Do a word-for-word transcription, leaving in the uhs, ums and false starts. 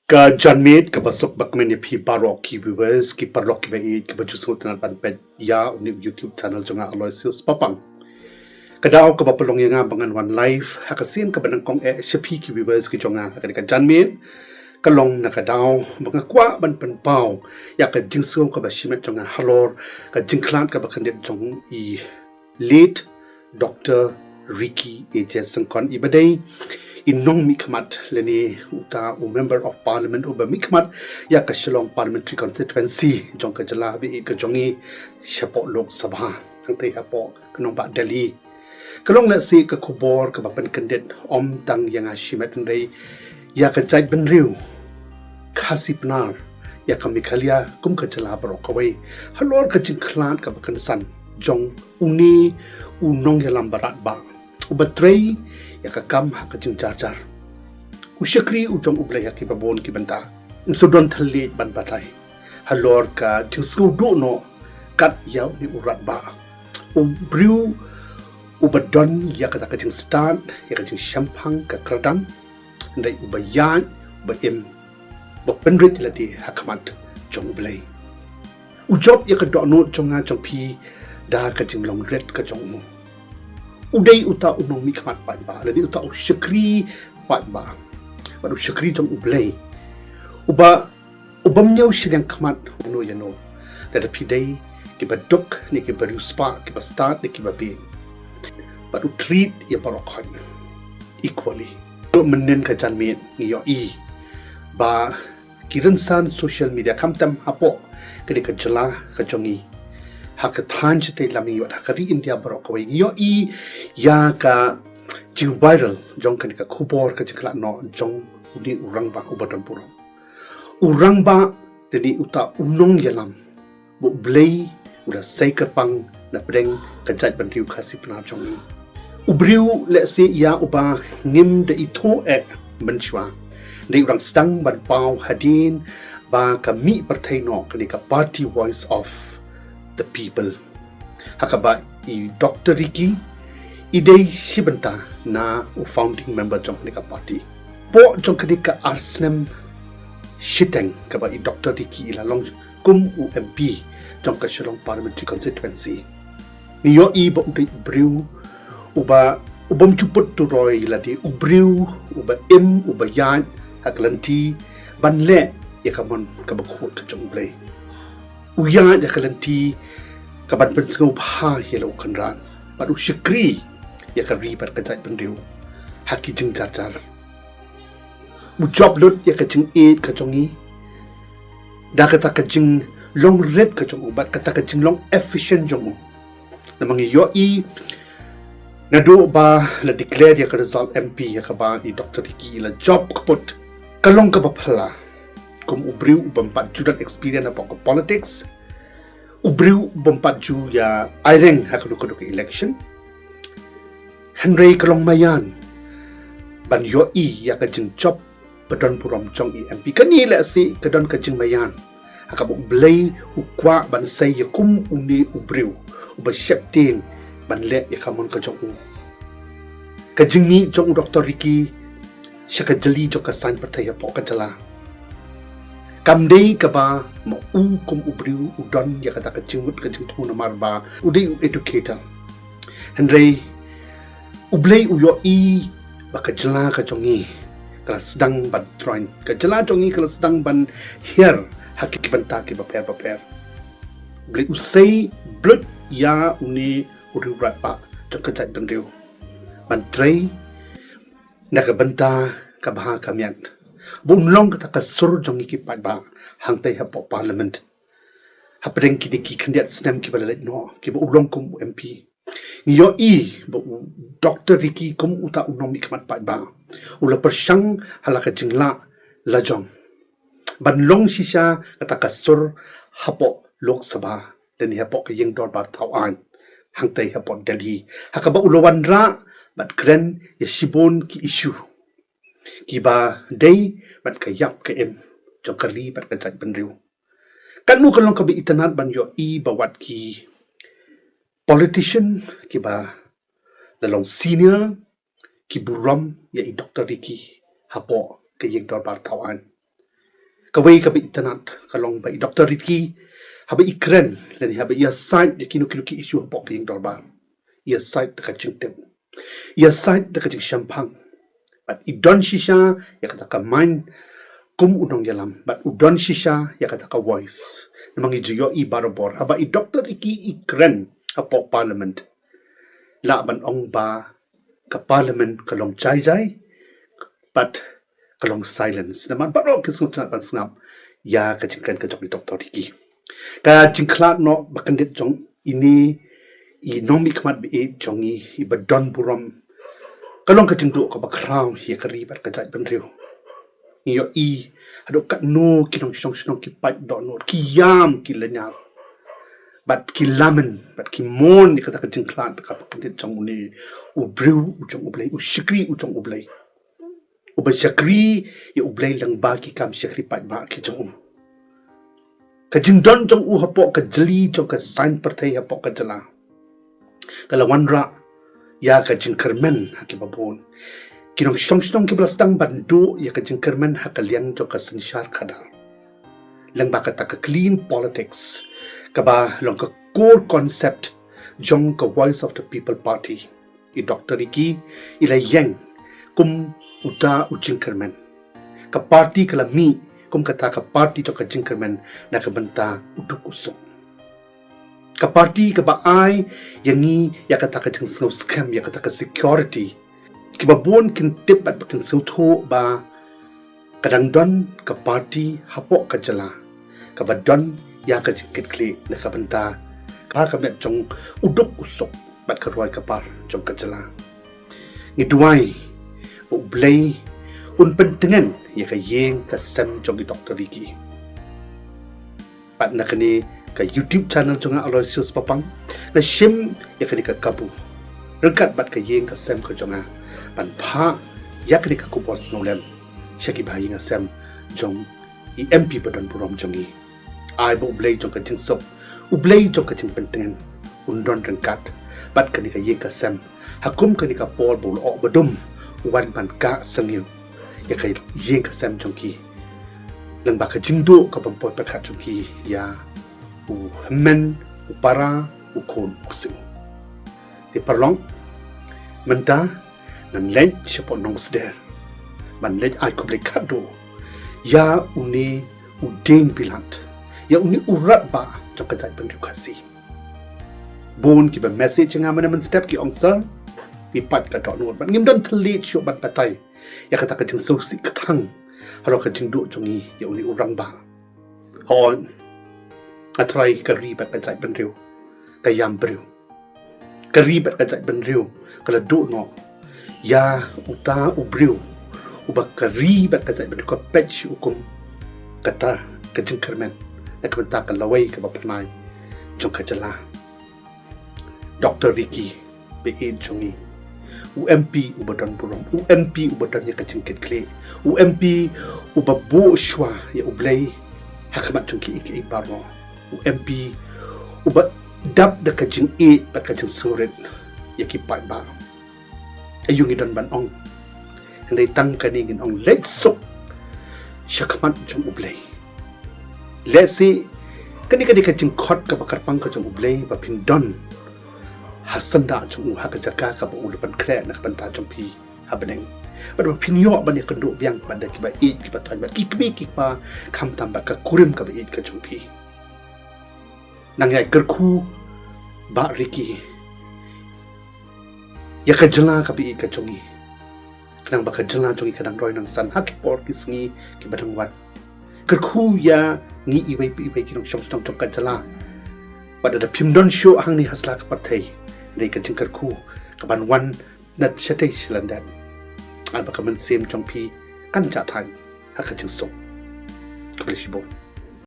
Ka janmiet kaba suk bakmen ïa phi baroh ki viewers, ki paralok kiba ïeit, kiba ju sngewtynnat ban peit ïa une u YouTube channel jong nga Aloysius Papang. Ka daw kaba pynlong ïa nga ba ngan wan live ha ka sien kaba nyngkong eh sha phi ki viewers ki jong nga ha kane ka janmiet, ka long na ka daw ba nga kwah ban pynpaw ïa ka jingsngew kaba shimet jong nga halor ka jingkhlad kaba kyndit jong i late Doctor Ricky A J Syngkon, iba dei i nongmihkhmat lane uta u Member of Parliament uba mihkhmat ïa ka Shillong Parliamentary Constituency jong ka jylla ba ïeit ka jong ngi shapoh Lok Sabha, hangtei hapoh ka nongbah Delhi. Ka long lehse ka khubor kaba pynkyndit ym tang ïa nga shimet hynrei ïa ka jaitbynriew Khasi Pnar, ïa ka Meghalaya kum ka jylla baroh kawei, halor ka jingkhlad kaba kynsan jong une u nongïalam ba radbah, uba trei ïa ka kam ha ka jingjarjar, u shakri u jong U Blei ha kiba bun ki bynta. Ym shu don thylliej ban batai halor ka jingsngewduh noh kat ïa une u radbah, u briew uba don ïa kata ka jingstad, ïa ka jingshemphang ka kyrdan, hynrei uba ïaid, uba im, uba pynrit ïa lade ha khmat jong U Blei. U jop ïa ka dohnud jong nga jong phi da ka jinglong rit ka jong u. U dei uta u nongmihkhmat paidbah, lane uta u shakri paidbah, bad u shakri jong U Blei, uba, ubym ñiew shiliang khmat ïano ïano, lada phi dei kiba duk ne kiba riewspah, kiba stad ne kiba bieit, bad u treat ïa baroh khoit equally. Ruh mynnin ka janmiet ngi ïohi ba ki rynsan social media, khamtam hapoh kane ka jylla ka jong ngi, ha ka thaiñ shatei lam ngi ïohi, ha ka ri India baroh kawei ngi ïohi ïa ka jingviral jong kane ka khubor ka jingkhlad noh jong une u rangbah uba don burom, u rangbah, lane uta u nongïalam ba U Blei u la sei kyrpang napdeng ka jaitbynriew Khasi Pnar jong ngi. U briew lehse ïa uba ngim da ithuh eh mynshuwa, hynrei u dang sdang ban paw hadien ba ka mih pyrthei noh kane ka party Voice of the People, ha kaba i Doctor Ricky i dei shi bynta na u founding member jong kane ka party. Hapoh jong kane ka ar snem shiteng kaba i Doctor Ricky i la long kum u M P jong ka Shillong Parliamentary Constituency, ngi ïohi ba u dei u briew uba, ubym ju put turoi ïa lade, u briew uba im, uba ïaid ha ka lynti ban leh ïa ka mon kaba khuid ka jong U Blei. U ïaid ha ka lynti kaban pynsngewbha ïa la u kynrad, bad u shakri ïa ka ri bad ka jaitbynriew ha ki jingjarjar. U jop lut ïa ka jingïeit ka jong ngi da kata ka jinglong rit ka jong u bad kata ka jinglong efficient jong u. Namar ngi ïohi naduh ba la declare ïa ka result M P ïa kaba i Doctor Ricky i la jop kput, ka long kaba phylla kum u briew ubym pat ju don experience hapoh ka politics, u briew ubym pat ju ïa aireng ha kano kano ka election. Hynrei ka long maïan ban ïohi ïa ka jingjop ba don burom jong i M P. Kane lehse ka don ka jingmaïan ha kaba U Blei u kwah ban sei ïa kum une u briew uba sheptieng ban leh ïa ka mon ka jong u. Ka jingmih jong u Doctor Ricky sha ka jylli jong ka saiñ pyrthei hapoh ka jylla kam dei kaba ma u kum u briew u don ïa kata ka jingmut ka jingthmu namar ba u dei u educator. Hynrei U Blei u ïohi ba ka jylla ka jong ngi ka la sdang ban troiñ, ka jylla jong ngi ka la sdang ban hiar ha ki bynta kiba pher bapher. U Blei u sei bluit ïa une u riewradbah jong ka jaitbynriew ban trei na ka bynta ka bha ka miat, ba un long kata ka sur jong ngi ki paidbah hangtei hapoh Parliament hapdeng kine ki khyndiat snem kiba la leit noh kiba u long kum u M P. Ngi ïohi ba u Doctor Ricky kum uta u nongmihkhmat paidbah u la pyrshang ha la ka jinglah lajong ban long shisha kata ka sur hapoh Lok Sabha lane hapoh ka ïing dorbar thaw aiñ hangtei hapoh Delhi, ha kaba u la wanrah bad kren ïa shibun ki issue kiba dei bad ka ïap ka im jong ka ri bad ka jaitbynriew. Katno ka long kaba itynnad ban ïohi ba wat ki politician kiba la long senior ki burom ïa i Doctor Ricky hapoh ka ïing dorbar thaw aiñ. Kawei kaba itynnad ka long ba i Doctor Ricky, haba i kren lane haba i ïasaid ïa kino kino ki issue hapoh ka ïing dorbar, i ïasaid da ka jingtip, i ïasaid da ka jingshemphang. Bad i don shisha ïa kata ka mind kum u nongïalam, bad u don shisha ïa kata ka voice. Namar ngi ju ïohi barabor haba i Doctor Ricky i kren hapoh Parliament, lah ban ong ba ka Parliament ka long jai jai, bad ka long silence. Namar baroh ki sngewtynnad ban sngap ïa ka jingkren ka jong i Doctor Ricky. Ka jingkhlad noh ba kyndit jong ine i nongmihkhmat ba ïeit jong ngi, iba don burom, ka long ka jingduh kaba khraw ïa ka ri bad ka jaitbynriew. Ngi ïohi haduh katno ki nongshong shnong ki pait dohnud, ki ïam, ki lynñiar, bad ki lamen, bad ki mon ïa kata ka jingkhlad kaba kyndit jong une u briew u jong U Blei, u shakri u jong U Blei, uba shakri ïa U Blei lyngba ki kam shakri paidbah ki jong u. Ka jingdon jong u hapoh ka jylli jong ka saiñ pyrthei hapoh ka jylla ka la wanrah ïa ka jingkyrmen ha kiba bun. Ki nongshong shnong kiba la sdang ban duh ïa ka jingkyrmen ha ka liang jong ka synshar khadar, lyngba kata ka clean politics, kaba long ka core concept jong ka Voice of the People Party. I Doctor Ricky i la ïeng kum uta u jingkyrmen. Ka party ka la mih kum kata ka party jong ka jingkyrmen na ka bynta u duk u suk. Ka party kaba ai ïa ngi ïa kata ka jingsngew skhem, ïa kata ka security. Kiba bun kin tip bad ba kin sngewthuh ba ka dang don ka party hapoh ka jylla kaba don ïa ka jingkitkhlieh na ka bynta ka, ka met jong u duk u suk bad ka roi ka par jong ka jylla. Ngi duwai ba U Blei un pyntngen ïa ka ïing ka sem jong i Doctor Ricky. Bad na kane ka YouTube channel jong nga, Aloysius Papang, nga shim ïa kane ka kabu ryngkat bad ka ïing ka sem ka jong nga ban phah ïa kane ka khubor sngewlem sha ki bahaïing hasem jong i M P ba don burom jong ngi. Ai ba U Blei jong ka jingsuk, U Blei jong ka jingpyntngen un don ryngkat bad kane ka ïing ka sem ha kum kane ka por ba u lyoh ba dum, u wan ban kah sngewthuh ïa ka ïing ka sem jong ki lyngba ka jingduh kabym poi pyrkhat jong ki ïa u hynmen, u para, u khun, u ksiew. Te paralok, mynta ngan leit shapoh Nongsder ban leit ai khublei khatduh ïa une u dieng bilat, ïa une u rangbah jong ka jaitbynriew Khasi. Bun kiba message ïa nga mynne mynstep, ki ong, sir, ngi pait ka dohnud bad ngim don thylliej shuh ban batai ïa kata ka jingsngewsih kthang halor ka jingduh jong ngi ïa une u rangbah. Hooid, nga tharai ka ri bad ka jaitbynriew ka ïam briew. Ka ri bad ka jaitbynriew ka la duh noh ïa uta u briew uba ka ri bad ka jaitbynriew ka peit shuh kum kata ka jingkyrmen na ka bynta ka lawei kaba phyrnai jong ka jylla. Doctor Ricky ba ïeit jong ngi, u M P uba don burom, u M P uba don ïa ka jingkitkhlieh, u M P uba buh shuwa ïa U Blei ha khmat jong kiei kiei baroh, u M P uba dap da ka jingïeit bad ka jingsngewrit ïa ki paidbah. Aïu ngi don ban ong? Hynrei tang kane ngin ong, leit suk sha khmat jong U Blei. Lehse kane ka dei ka jingkhot kaba kyrpang ka jong U Blei ba phin don ha syndah jong u, ha ka jaka kaba u la pynkhreh na ka bynta jong phi ha bneng, bad ba phin ïoh ban ïakynduh biang bad kiba ïeit kiba thoiñ bad ki kmie ki kpa, khamtam bad ka kurim kaba ïeit ka jong phi. Nang ïai kyrkhu Bah Ricky ïa ka jylla kaba ïeit ka jong ngi, khnang ba ka jylla jong ngi ka nang roi nang san ha ki por ki sngi kiba dang wan. Kyrkhu ïa ngi iwei pa iwei ki nongshong shnong jong ka jylla, bad lada phim don shuh hangne ha sla ka pyrthei, hynrei ka jingkyrkhu kaban wan na shatei shalyndet, ai ba ka mynsiem jong phi kan jah thaiñ ha ka jingsuk. Khublei shibun.